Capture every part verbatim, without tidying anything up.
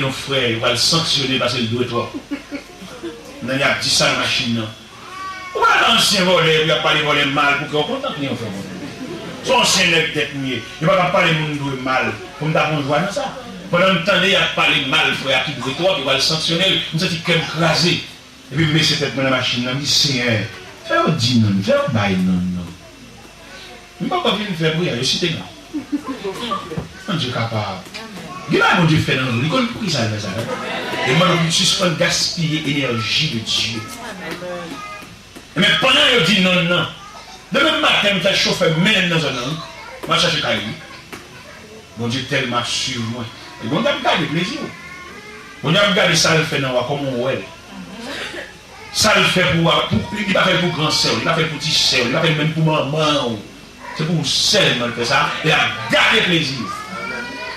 yon frè, yo pral sanksyone l paske l dwe twòp. Nan y ap di sal machin nan. Ou pa ansyen vòlè, epi y ap pale vòlè mal pou kè w kontan, kliyan frè mwen. Se yon ansyen nèg dèt m ye. Yo pa ka pale moun dwe mal. Pou m ta pran jwa nan sa. Pandan m tande y ap pale mal frè a ki dwe twòp, yo pral sanksyone l, m santi kè m kraze. Epi m bese tèt mwen nan machin nan, m di, Seyè, fè yo di non, fè yo bay non, non. M poko fin fè priyè, yo site non. Bondye kapab. Gen bagay Bondye fè nan nou, li konn poukisa l fè sa, wi. E mande pou n sispann gaspiye enèji de Dye. Ebyen, pandan yo di non nan, demen maten, m fè chofè mennen m nan zòn nan, wi. M al chache kay li. Bondye tèlman ap swiv mwen. E Bondye ap gade plezi w. Bondye ap gade sa l fè nan w a, kòman w wè l. Sa l fè pou w a, pou, li pa fè l pou gran sè w, li pa fè l pou ti sè w, li pa fè l menm pou manman w. Se pou ou sèlman l fè sa, e l ap gade plezi w.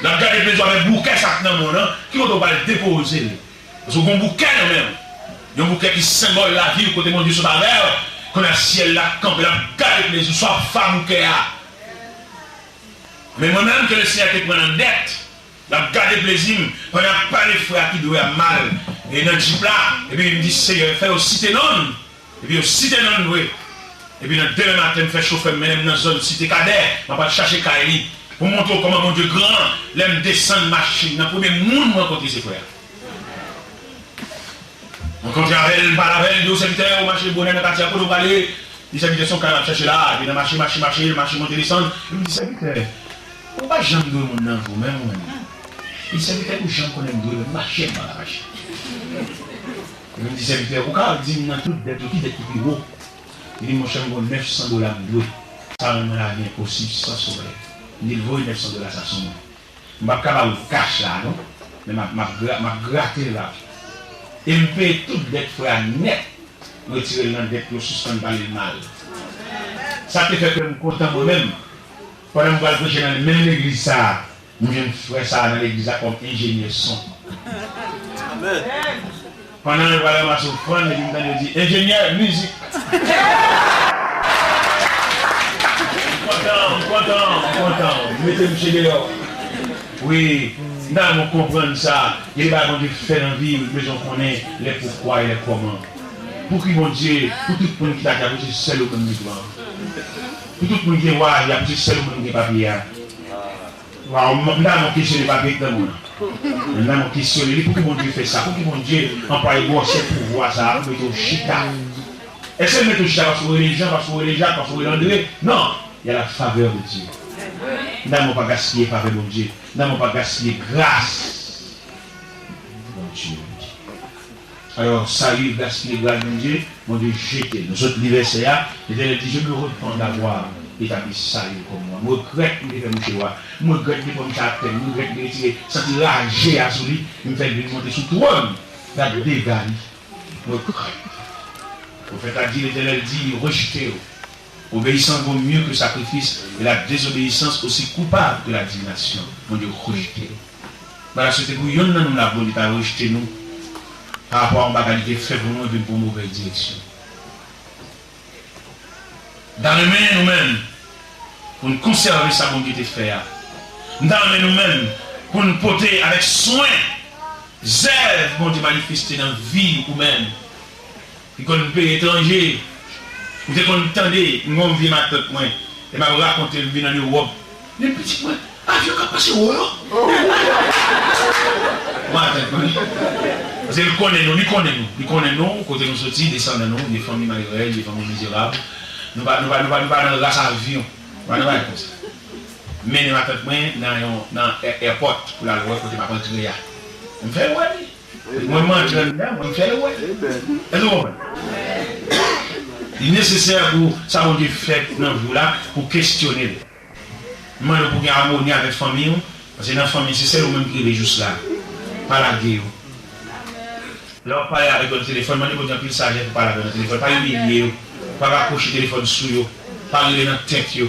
L ap gade plezi w avèk boukè sa k nan men w lan, ki kote w pral depoze l. Paske w gen yon boukè nan men w. Yon boukè ki senbòl lavi w, kote Bondye sot avè w, kounye a syèl la kanpe, l ap gade plezi w, sa w ap fè a boukè a. Men mwen menm ke Lesenyè te pran nan dèt, l ap gade plezi m, pandan y ap pale frè a ki dwe a mal, e nan djip la, epi m di, Seyè, fè yo site non l. Epi yo site non l vre. Epi nan demen maten, m fè chofè m mennen m nan zòn Site Kadè, m ap al chache kay li. Pou m montre w kòman Bondye gran, lè m desann machin nan, premye moun m rankontre se frè a. Rankontre avè l, m pale avè l, m di, O sèvitè, ou mache bonè nan katye a, kote w prale? Li di, Sèvitè, se yon kay m ap chache la. Epi nan mache, mache, mache, mache monte desann. Epi m di, Sèvitè, ou pa janm dwe moun nan vre, menm ou menm. Li di, Sèvitè, ou janm konnen m dwe l, m mache, m pa ka mache. Epi m di, Sèvitè, ou ka di m nan tout dèt yo, ki dèt ki pi wo? Li di, Monchè, m gon nèf san dola m dwe. Sa rann mwen lavi enposib san somèy. M di l, Voye nèf san dola sa sou mwen. M p ap ka ba ou kach la non, men m ap, m ap gra-, m ap grate l la. E m peye tout dèt frè a nèt, m retire l nan dèt, yo sispann pale l mal. Sa te fè kè m kontan mwen menm. Pandan m pral preche nan menm legliz sa a, m jwenn frè sa a nan legliz la kòm enjenyè son. Amèn. Pandan yo pral ranmase ofrann, epi m tande yo di, Enjenyè, mizik! M kontan, m kontan, m kontan. M mete misye deyò. Wi, m ta renmen w konprann sa. Gen de bagay Bondye fè nan vi w, ou bezwen konnen lè poukwa e lè kòman. Pouki Bondye, pou tout moun ki t atè a, pou se sèl ou menm ki pran. Pou tout moun ki gen wayaje a, pou se sèl ou menm ki gen papye a. Waw, m, m ta renmen w kesyone papye k nan men w lan. M ta renmen w kesyone li, pouki Bondye fè sa? Pouki Bondye anplwaye gwosè pouvwa sa a pou mete w chita? Èske l mete w chita paske w rele Jan, paske w rele Jak, paske w rele Andre? Non! Il y a la faveur de Dieu. M ta renmen w pa gaspiye favè Bondye. M ta renmen w pa gaspiye gras Bondye. Alò, Sayil gaspiye gras Bondye, Bondye jete l. Nou sot li vèsè a, Letènèl di, Je me repens d'avoir établi Saül comme roi. M regrèt m te fè mouche wa. M regrèt m te pran mouche a tè, m regrèt m te retire santi raje a sou li, m fè l vin monte sou twòn. Gad dega li. M regrèt. Pwofèt la di, Letènèl di, Rejte yo. Obéissance vaut mieux que sacrifice, et la désobéissance aussi coupable que la divination. Bondye rejte yo. Bagay sa se pou yonn nan nou la, Bondye ta rejte nou pa rapò a yon bagay li te fè pou nou epi n pran movèz direksyon. M ta renmen nou menm, pou n konsève sa Bondye te fè a. M ta renmen nou menm, pou n pote avèk swen zèv Bondye manifeste nan vi ou menm. Li konn peye etranje. M te konn tande, m gon vye matant mwen, e m ap rakonte l, m vin ann Ewòp. Li di, pitit mwen, avyon k ap pase wo yo. Matant mwen. Paske li konnen nou, li konnen nou. Li konnen nou, kote nou soti, desandan nou, de fanmi malerèz, de fanmi mizerab. Nou pa, nou pa, nou pa, nou pa nan ras avyon. Nou pa nan bagay konsa. Mennen matant mwen nan yon, nan airport pou l al wè kote m ap antre a. M fè l wè li. Mwen, m antre anndan, mwen, m fè l wè. Èske w konprann? Li nesesè pou sa Bondye fè nan vi w la, pou kesyone l. M mande w pou gen amoni avèk fanmi w, paske nan fanmi, se sèl ou menm ki rive jous la. Pa lage yo. Lè w ap pale avèk yo nan telefòn, mande Bondye anpil sajès pou pale avè yo nan telefòn. Pa imilye yo. Pa rakwoche telefòn sou yo. Pa rele nan tèt yo.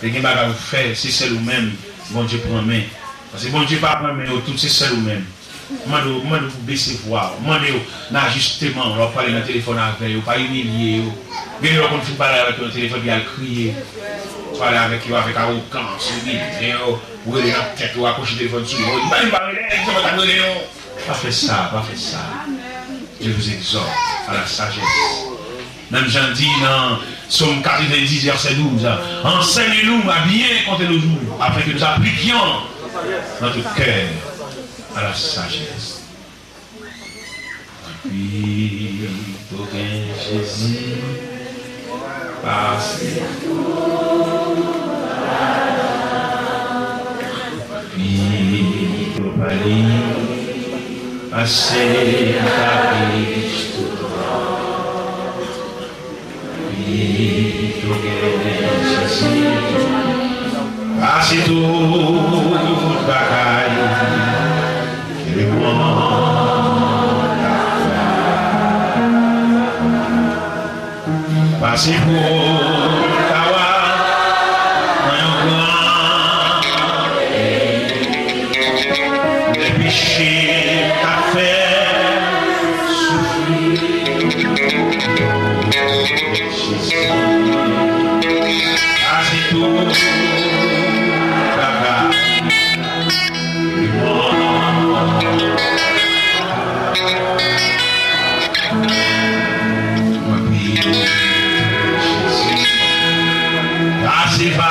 Lè gen bagay ou fè, se sèl ou menm Bondye pran men. Paske Bondye pa pran men yo tout, se sèl ou menm. Mande w, mande w pou bese vwa w. Mande w nan ajisteman w, lè w ap pale nan telefòn avè yo, pa imilye yo. Gen de lè w konn fin pale avèk yo nan telefòn, epi y al kriye. Pale avèk yo avèk awogans, ou imilye yo, ou rele nan tèt ou, akwoche telefòn sou yo. Ou di, "Pa vin pa rele, se mwen k ap rele nou." Pa fè sa, pa fè sa. Je vous exhorte à la sagesse. Menm jan l di nan Sòm katrevendis, vèsè douz, "Enseigne-nous à bien compter nos jours, afin que nous appliquions notre cœur à la sagesse." Anpil pwoblèm Jezi pase. Anpil pwoblèm pase. Pase tout bagay ke lemonn ap fè. Pase pou ta wè nan yon gran lè peche ta fè soufri. Jezi, pase tout bagay. Pase pa